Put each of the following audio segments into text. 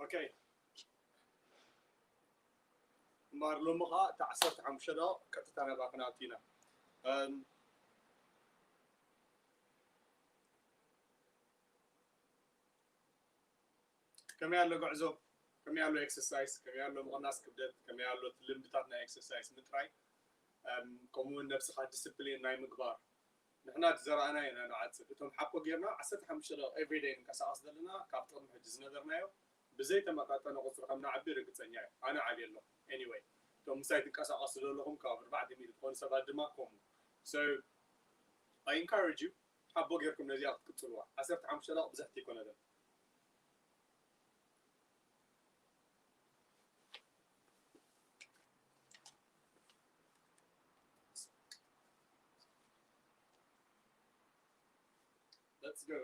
ኦኬ። እምበኣር ሎሚ ኸዓ እታ ዓሰርተ ሓሙሽተ ደቂቕ ቀጥታ ናባኻ ክንኣቱ ኢና። እም፣ ከመይ ኣሎ ጉዕዞ? ከመይ ኣሎ ኤክሰርሳይስ? ከመይ ኣሎ ምቕናስ ክብደት? ከመይ ኣሎ እቲ ልምድታት ናይ ኤክሰርሳይስ ምጥራይ? እም፣ ከምኡ እውን ነብስኻ ዲስፕሊን ናይ ምግባር። ንሕና ዝዘራእናዮ ኢና ንዓጽድ። እቶም ሓቦ ጌርና ዓሰርተ ሓሙሽተ ደቂቕ ኤቭሪደይ ንንቀሳቐስ ዘለና፣ ካብ ጥቕሚ ሕጂ ዝነበርናዮ ብዘይተመጣጠነ ቁጽሪ ከም ንዓቢ ርግጸኛ እየ። ኣነ ዓብየ ኣለኹ። ኤኒወይ፣ እቶም ምሳይ ትንቀሳቐሱ ዘለኹም ካብ ኣርባዕተ ሚእቲ ትኾኑ ሰባት ድማ ከምኡ። So, I encourage you፣ ሓቦ ጌርኩም ነዚኣ ክትቅጽልዋ። ዓሰርተ ሓሙሽተ ደቂቕ ብዙሕ ኣይኮነትን። Let's go.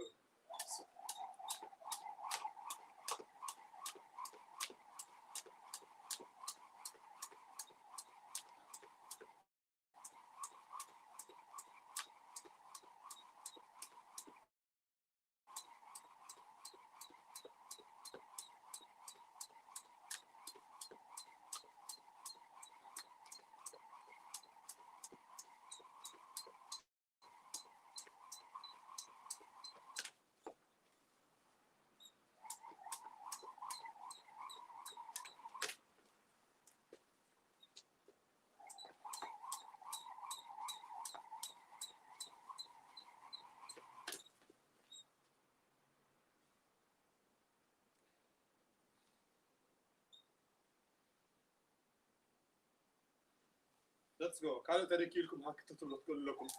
Let's go. ካልእ ተደኪልኩም ሃክ ክትብሉ ትኽእሉ ኣለኩም።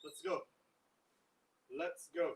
Let's go. Let's go.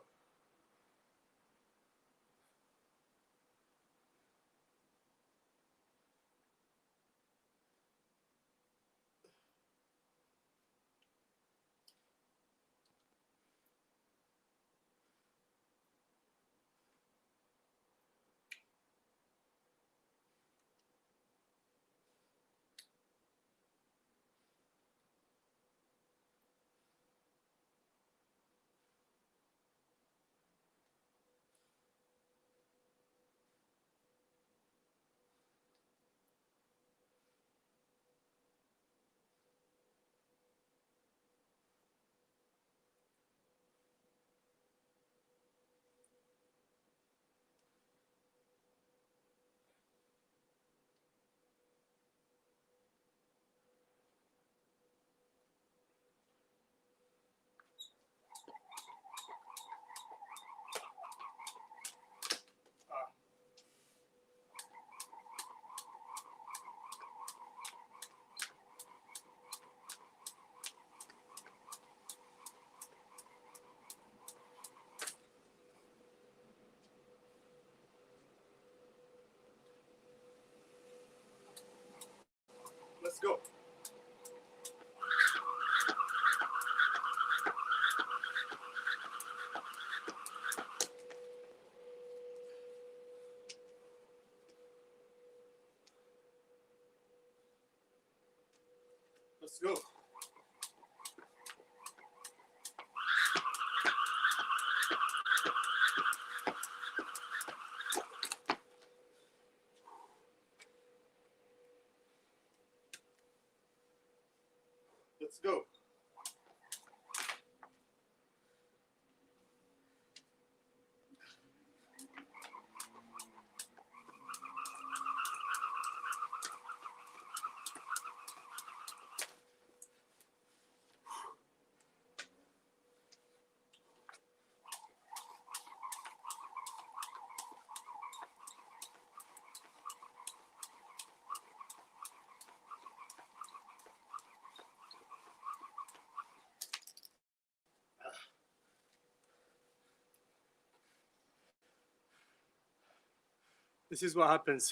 This is what happens.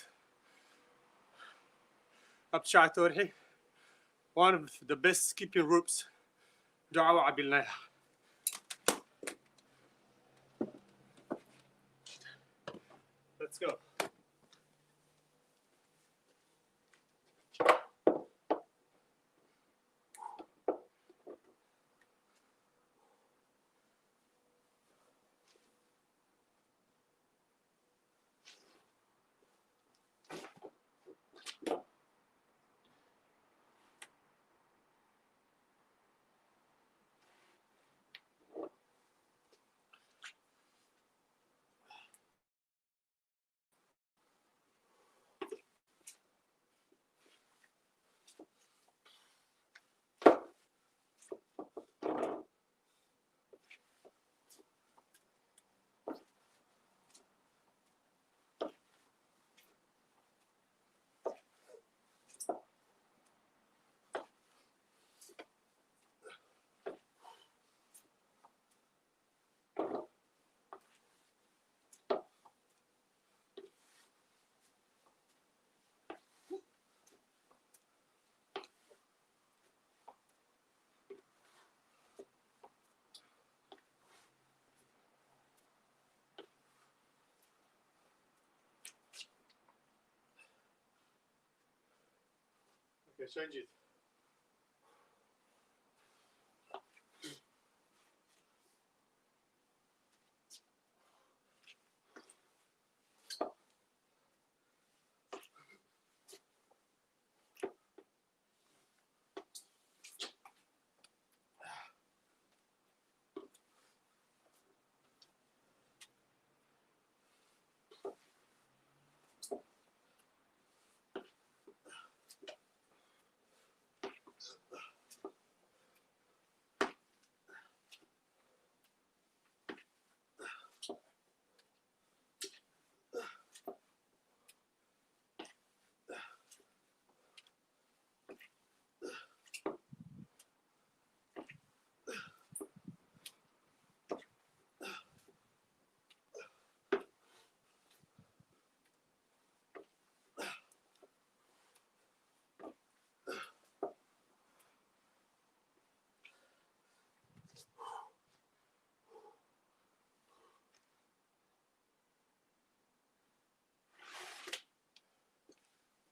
ኣብ ትሽዓተ ወርሒ one of the best skipping ropes ዱዓዋ ዓቢልና ኢና። Let's go. Okay, change it.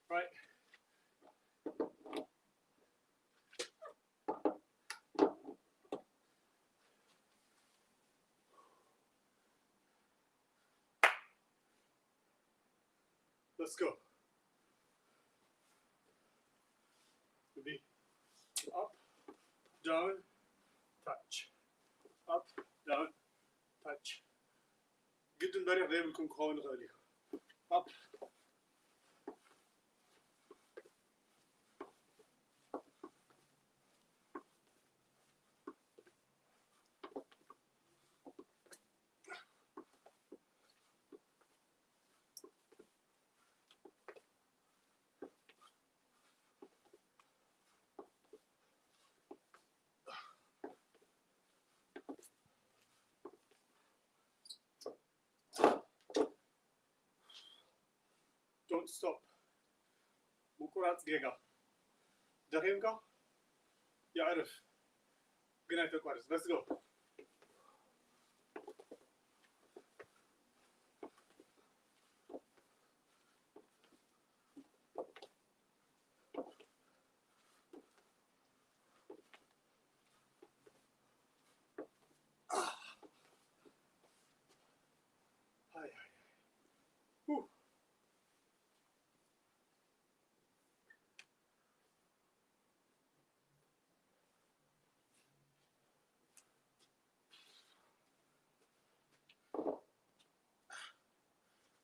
Right. Let's go. Be up, down, touch. Up, down, touch. ግድን በሪኽ ዘይብልኩም ክኸውን ይኽእል እዩ። Up. Don't stop. ምቁራጽ ጌጋ። ደኺምካ የዕርፍ፣ ግን ኣይተቋርጽ። Let's go. Ai, ai, ai. Uh.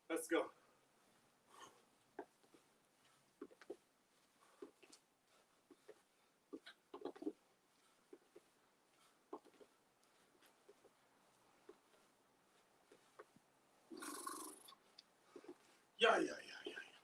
Let's go. Yeah, yeah, yeah, yeah, yeah.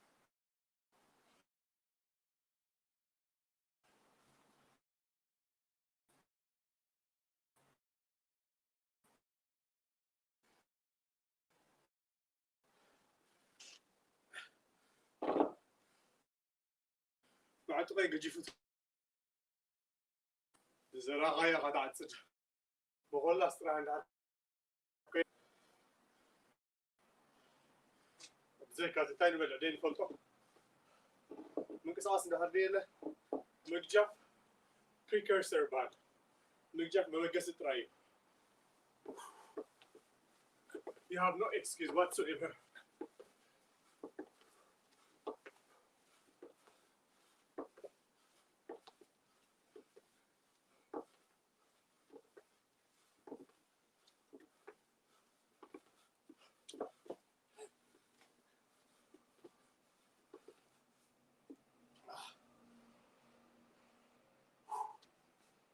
ጥራይ ገጂፉ ዝዘራእኻዮ ኢኻ ትዓጽድ። መኾላስ ጥራይ እንድሕር ብዘይካ እዚ እንታይ ንበልዕ ደይ ንፈልጦ። ምንቅስቃስ እንድሕር ደየለ ምግጃፍ ፕሪከርሰር ይበሃል። ምግጃፍ መበገሲ ጥራይ እዩ። You have no excuse whatsoever.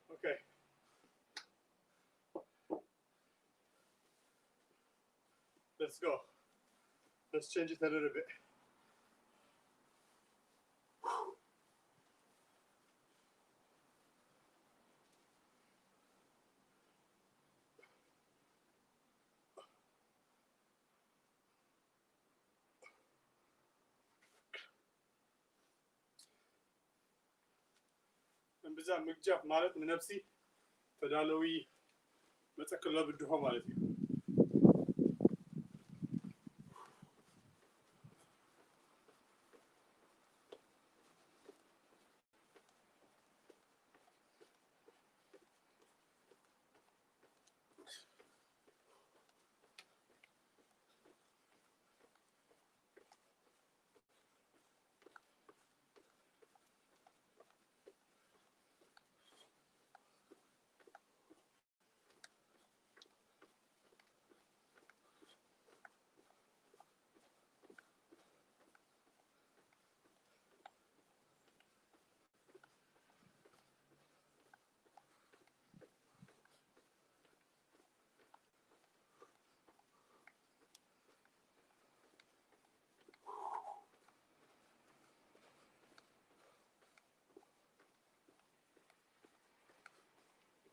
Okay. Let's go. Let's change it a little bit. እምብዛ ምግጃፍ ማለት ንነብሲ ተዳለዊ መጸክሎ ብድሆ ማለት እዩ።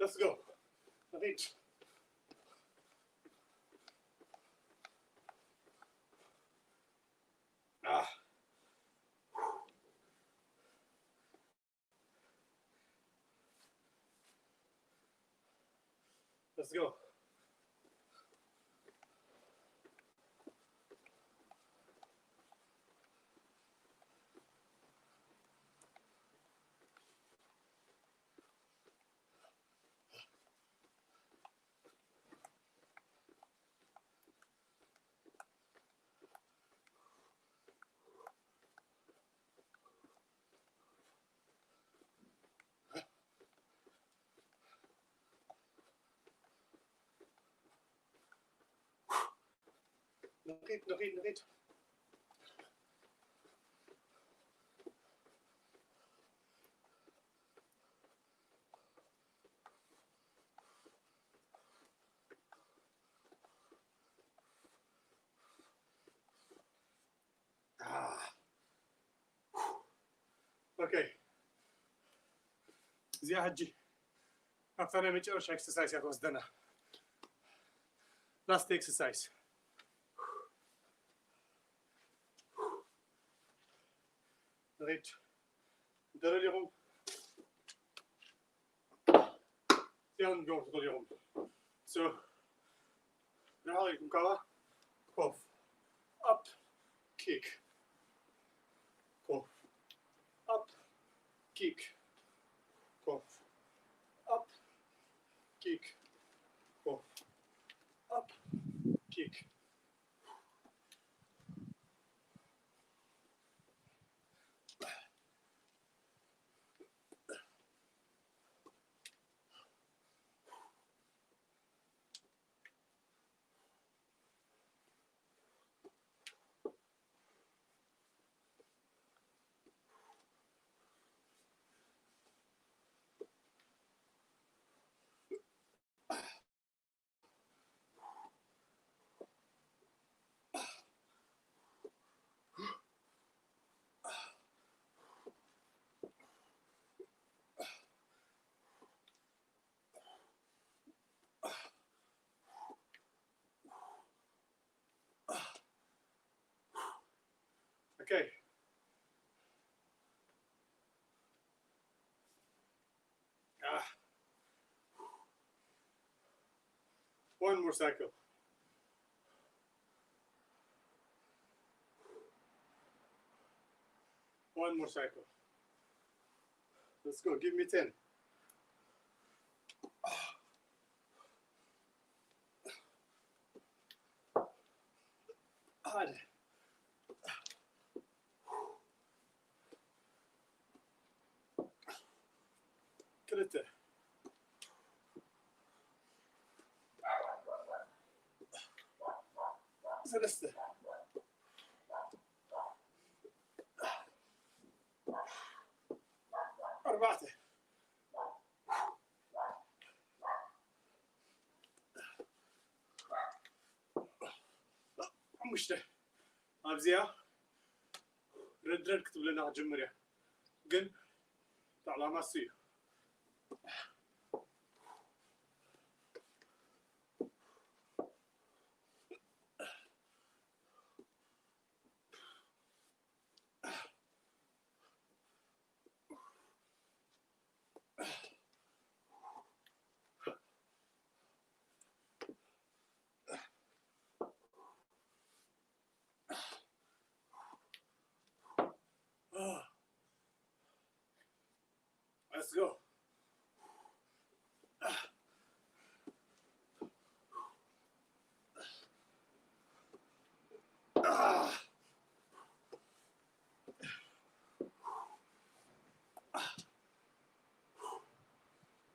Let's go. Reach. Ah. Let's go. ንኺድ፣ ንኺድ፣ ንኺድ። ኦኬ፣ እዚኣ ሕጂ ኣብታ ናይ መጨረሻ ኤክሰርሳይዝ እያ ትወስደና። ላስት ኤክሰርሳይዝ። ንኺድ። እንተ ደሊኹም እዚኦም ክትገብሩ ትኽእሉ ኢኹም። So፣ ርሕቕ ኢልኩም ካባ ኮፍ፣ ኣፕ፣ ኪክ፣ ኮፍ፣ ኣፕ፣ ኪክ፣ ኮፍ፣ ኣፕ፣ ኪክ፣ ኮፍ፣ ኣፕ፣ ኪክ። One more cycle. One more cycle. Let's go. Give me ten. ሓደ፣ ክልተ፣ ሰለስተ፣ ኣርባዕተ፣ ሓሙሽተ። ኣብዚኣ ረድረድ ክትብለና ክትጅምር እያ፣ ግን እቲ ዕላማ እሱ እዩ። Let's go.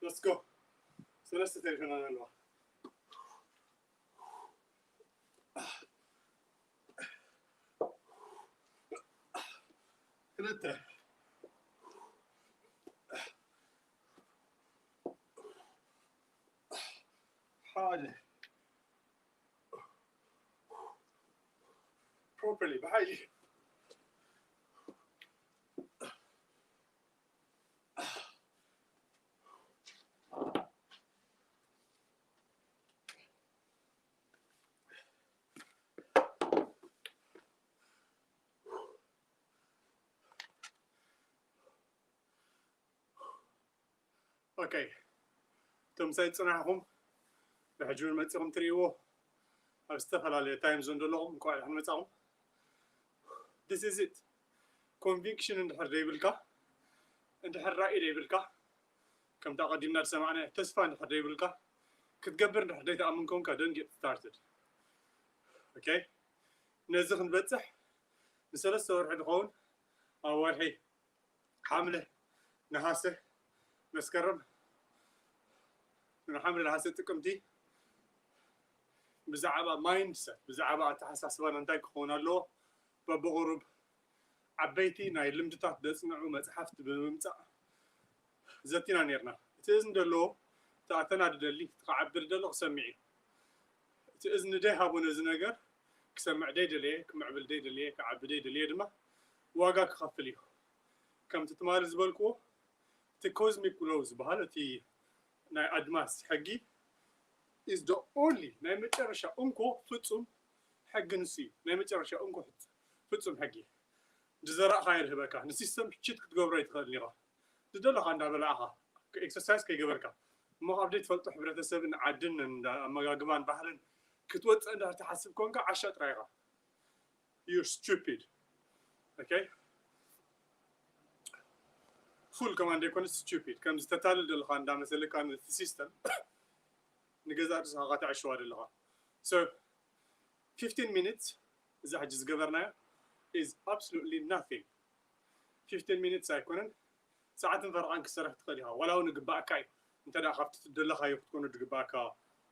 Let's go. ሰለስተ ተሪፈና ኣለዋ። ክልተ፣ ሓደ፣ properly ብሓይሊ። ኦኬ፣ እቶም ሳይ ዝፅናሕኹም ብሕጂ እውን መፂኹም ትርእይዎ ኣብ ዝተፈላለየ ታይም ዞን ዘለኹም እንኳዕ ደሓን መፃኹም። This is it። ኮንቪክሽን እንድሕር ዘይብልካ፣ እንድሕር ራእይ ዘይብልካ፣ ከምቲ ኣቐዲምና ዝሰማዕናዮ ተስፋ እንድሕር ዘይብልካ፣ ክትገብር እንድሕር ዘይትኣምን ኮንካ፣ don't get started። ኦኬ፣ ነዚ ክንበፅሕ ንሰለስተ ወርሒ ዝኸውን ኣብ ወርሒ ሓምለ፣ ነሃሰ፣ መስከረም፣ ንሓምለ፣ ነሃሰ፣ ጥቅምቲ ብዛዕባ ማይንድሰት፣ ብዛዕባ ኣተሓሳስባና እንታይ ክኸውን ኣለዎ፣ በብቑሩብ ዓበይቲ ናይ ልምድታት ዘጽንዑ መጽሓፍቲ ብምምጻእ ዘቲና ኔርና። እቲ እዝኒ ዘለዎ፣ እቲ ኣተና ዝደሊ፣ እቲ ክዓቢ ዝደሊ ክሰምዕ እዩ። እቲ እዝኒ ደይሃቦ ነዚ ነገር ክሰምዕ ደይደለየ፣ ክምዕብል ደይደለየ፣ ክዓቢ ደይደለየ ድማ ዋጋ ክኸፍል እዩ። ከምቲ ትማሊ ዝበልክዎ፣ እቲ ኮዝሚክ ሎው ዝበሃል፣ እቲ ናይ ኣድማስ ሕጊ is the only፣ ናይ መጨረሻ እንኮ ፍጹም ሕጊ ንሱ እዩ። ናይ መጨረሻ እንኮ ፍጹም ሕጊ። ዝዘራእኻዮ ዝህበካ፣ ንሲስተም ቺት ክትገብሮ ኣይትኽእልን ኢኻ። ዝደለኻ እንዳበላዕኻ፣ ኤክሰርሳይዝ ከይገበርካ፣ እሞ ካብ ዘይትፈልጦ ሕብረተሰብን ዓድን እንዳ ኣመጋግባን ባህልን ክትወፅእ እንዳ ትሓስብ ኮንካ ዓሻ ጥራይ ኢኻ። You're stupid። ኦኬ? ፉል ከማን ዘይኮነ ስቱፒድ። ከም ዝተታልል ዘለኻ እንዳመሰለካ ነቲ ሲስተም ንገዛእ ርእስኻ ከተዕሽዋ ዘለኻ። So fifteen minutes፣ እዛ ሕጂ ዝገበርናዮ is absolutely nothing። Fifteen minutes ኣይኮነን፣ ሰዓትን ፈረቓን ክትሰርሕ ትኽእል ኢኻ። ዋላ እውን ይግባኣካ እዩ፣ እንተ ደኣ ካብቲ ትደለኻዮ ክትኮኖ ዝግባኣካ፣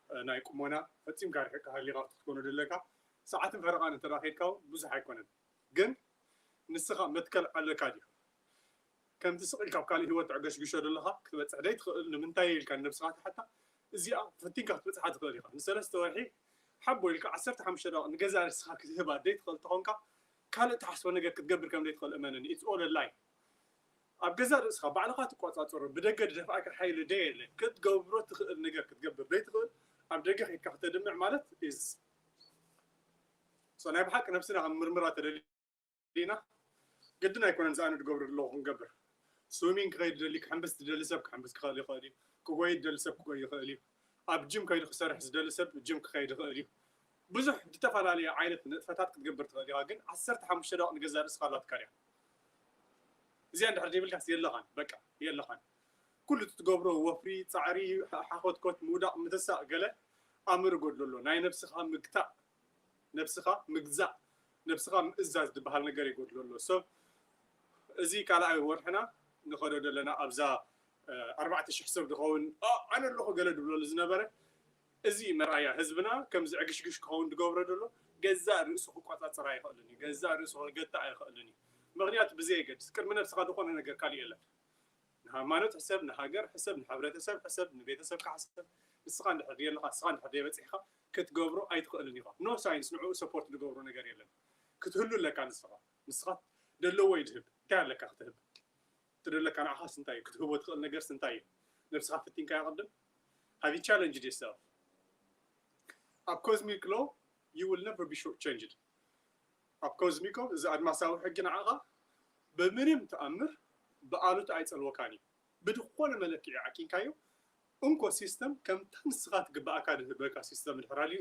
እ፣ ናይ ቁሞና ፈጺምካ ርሒቕካ ሃሊኻ ካብቲ ክትኮኖ ዘለካ፣ ሰዓትን ፈረቓን እንተ ደኣ ከይድካ እውን ብዙሕ ኣይኮነን። ግን ንስኻ መትከል ኣለካ ድዩ? ከምቲ ስቕ ኢልካ ኣብ ካልእ ህይወት ተዕገሽግሾ ዘለኻ ክትበጽሕ ዘይትኽእል ንምንታይ ኢልካ ንነብስኻ ትሓታ? እዚኣ ፈቲንካ ክትበጽሓ ትኽእል ኢኻ። ንሰለስተ ወርሒ ሓቦ ኢልካ ዓሰርተ ሓሙሽተ ደቂቕ ንገዛእ ርእስኻ ክትህባ ዘይትኽእል ተኾንካ፣ ካልእ ትሓስቦ ነገር ክትገብር ከም ዘይትኽእል እመነኒ። It's all a lie። ኣብ ገዛእ ርእስኻ ባዕልኻ ትቆጻጸሮ፣ ብደገ ዝደፍኣካ ሓይሊ ደየለ። ክትገብሮ ትኽእል ነገር ክትገብር ዘይትኽእል፣ ኣብ ደገ ከይድካ ክተድምዕ ማለት is፣ so ናይ ብሓቂ ነብስና ክንምርምራ ተደሊና፣ ግድን ኣይኮነን ዝኣነ ዝገብሮ ዘለኹ ክንገብር። ስዊሚንግ ክኸይድ ዝደሊ፣ ክሕምብስ ዝደሊ ሰብ ክሕምብስ ክኽእል ይኽእል እዩ። ክጎይ ዝደሊ ሰብ ክጎይ ይኽእል እዩ። ኣብ ጅም ከይዱ ክሰርሕ ዝደሊ ሰብ ጅም ክኸይድ ይኽእል እዩ። ብዙሕ ዝተፈላለየ ዓይነት ንጥፈታት ክትገብር ትኽእል ኢኻ፣ ግን ዓሰርተ ሓሙሽተ ደቂቕ ንገዛእ ርእስኻ ኣላትካ ድያ? እዚኣ እንድሕር ዘይብልካስ የለኻን፣ በቃ የለኻን። ኩሉ እቲ ትገብሮ ወፍሪ፣ ጻዕሪ፣ ሓኾትኮት፣ ምውዳቕ፣ ምትሳእ፣ ገለ ኣምር ይጎድሎ ኣሎ። ናይ ነብስኻ ምግታእ፣ ነብስኻ ምግዛእ፣ ነብስኻ ምእዛዝ ዝበሃል ነገር ይጎድሎ ኣሎ። So እዚ ካልኣይ ወርሕና ንኸዶ ዘለና ኣብዛ ኣርባዕተ ሽሕ ሰብ ዝኸውን ኣነ ኣለኹ ገለ ድብለሉ ዝነበረ፣ እዚ መርኣያ ህዝብና ከምዚ ዕግሽግሽ ክኸውን ዝገብሮ ዘሎ ገዛእ ርእሱ ክቆጻጸር ኣይኽእልን እዩ። ገዛእ ርእሱ ክገትእ ኣይኽእልን እዩ። ምኽንያቱ ብዘየገድስ ቅድሚ ነብስኻ ዝኾነ ነገር ካሊእ የለን። ንሃይማኖት ሕሰብ፣ ንሃገር ሕሰብ፣ ንሕብረተሰብ ሕሰብ፣ ንቤተሰብካ ሕሰብ። ንስኻ እንድሕር የለኻ፣ ንስኻ እንድሕር ዘይበጺሕካ ክትገብሮ ኣይትኽእልን ኢኻ። No science ንዕኡ ሰፖርት ዝገብሮ ነገር የለን። ክትህሉ ኣለካ ንስኻ። ንስኻ ደለዎ እዩ ዝህብ። እንታይ ኣለካ ክትህብ? እቲ ደለካ ንዓኻስ እንታይ እዩ? ክትህቦ ትኽእል ነገርስ እንታይ እዩ? ነብስኻ ፍቲንካ ይቐድም። Have you challenged yourself? ኣብ cosmic law you will never be short changed። ኣብ cosmic law እዚ ኣድማሳዊ ሕጊ ንዓኻ ብምንም ተኣምር ብኣሉታ ኣይጸልወካን እዩ። ብዝኾነ መለክዒ ዓቂንካዮ እንኮ ሲስተም ከምታ ንስኻ ትግባኣካ ዝህበካ ሲስተም እንድሕር ኣልዩ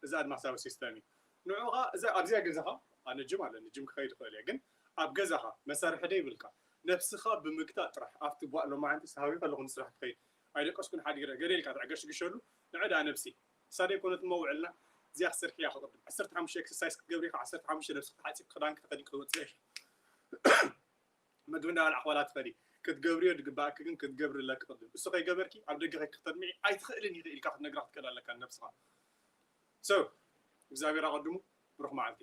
እዚ ኣድማሳዊ ሲስተም እዩ። ንዑኻ እዚ ኣብዚኣ ገዛኻ ኣነ ጅም ኣለኒ ጅም ክኸይድ ይኽእል እየ፣ ግን ኣብ ገዛኻ መሳርሒ ደይብልካ ነብስኻ ብምግታእ ጥራሕ ኣብቲ ጓዕ ሎማዓንቲ ሳሃዊ ከለኹ ንስራሕ ክኸይድ ኣይደቀስኩን ሓዲረ ገለ ኢልካ ተዕገሽግሸሉ። ንዕ ደኣ ነብሲ እሳ ደይኮነት እሞ ውዕልና እዚኣ ክሰርሕ እያ ክቕድም ዓሰርተ ሓሙሽተ ኤክሰርሳይዝ ክትገብሪ ኢኻ፣ ዓሰርተ ሓሙሽተ ነብስኺ ተሓፂብ ክዳንኪ ተኸዲንኪ ክትወፅእ ኢኺ። መግቢ እንዳበላዕኪ ዋላ ትኸዲ ክትገብርዮ ዝግባኣኪ ግን ክትገብሪ ኣለኪ ቅድም እሱ ከይገበርኪ ኣብ ደገ ከይክተድምዒ ኣይትኽእልን ኢኺ ኢልካ ክትነግራ ክትክእል ኣለካ ነብስኻ። So እግዚኣብሔር ኣቐድሙ። ብሩኽ መዓልቲ።